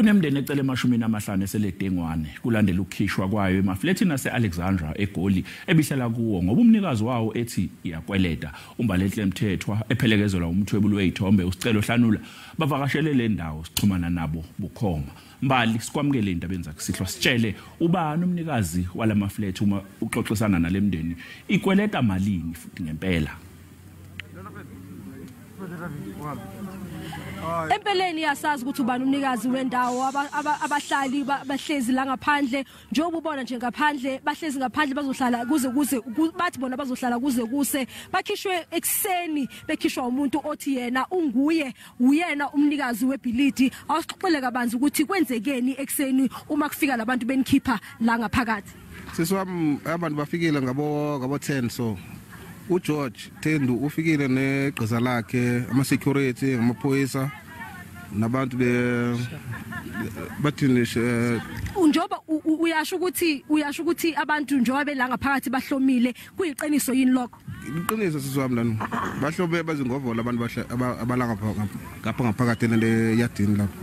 Kunemndeni ecela e-50 eseledengwane kulandela ukukhishwa kwayo emaflethini ase-Alexandra eGoli ebihlala kuwo ngoba umnikazi wawo ethi iyakweleta. UMbalenhle Mthethwa ephelekezelwa umthwebuli wezithombe uSicelo Hlanula bavakashele le ndawo, sixhumana nabo bukhoma. Mbali, sikwamukele indabeni zakusihlwa. Sitshele, ubani umnikazi walama flat uma uxoxisana nalemndeni? Ikweleta malini futhi ngempela? Empeleni yasazi ukuthi ubani umnikazi wendawo. Abahlali bahlezi la ngaphandle, njengoba ubona nje ngaphandle, bahlezi ngaphandle, bazohlala kuze, bathi bona bazohlala kuze kuse. Bakhishwe ekuseni, bekhishwa umuntu othi yena unguye uyena umnikazi webhilidi. Awusixoxele kabanzi ukuthi kwenzekeni ekuseni uma kufika labantu benikhipha la ngaphakathi. Sisi wami, abantu bafikile ngabo 10, so uGeorge Tendu ufikile negqiza lakhe, ama security, amaphoyisa nabantu be bathini. Njoba uyasho ukuthi abantu njoba bela ngaphakathi bahlomile, kuyiqiniso yini lokho? Iqiniso, sisi wami, lana bahlobe bazingovola abantu abala ngapha ngaphakathi le yadini lapho.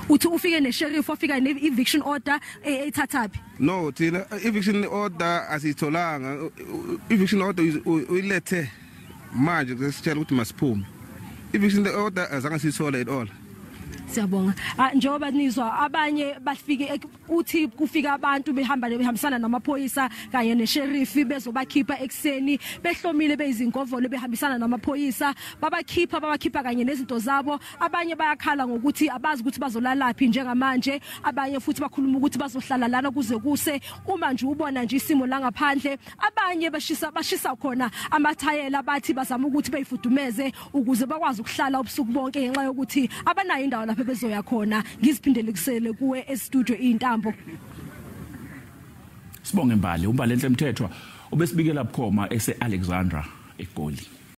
Uthi ufike ne-sheriff, wafika ne-eviction order, eyithathaphi? No, thina eviction order asiyitholanga. Eviction order uyilethe manje kusitshela ukuthi masiphume. Eviction order azange siyithole at all. Siyabonga. Njengoba nizwa abanye bafike, uthi kufika abantu behamba behambisana namaphoyisa kanye nesheriff, bezobakhipha ekseni behlomile, beyizingovolo, behambisana namaphoyisa, babakhipha kanye nezinto zabo. Abanye bayakhala ngokuthi abazi ukuthi bazolalaphi njengamanje. Abanye futhi bakhuluma ukuthi bazohlala lana kuze kuse. Uma nje ubona nje isimo la ngaphandle, abanye bashisa khona amathayela, bathi bazama ukuthi beyifudumeze ukuze bakwazi ukuhlala ubusuku bonke ngenxa yokuthi abanayo indawo lapho bezoya khona. Ngiziphindele kusele kuwe e-studio intambo. Sibonge, Mbali. UMbalenhle Mthethwa ubesibikela bukhoma ese-Alexandra eGoli.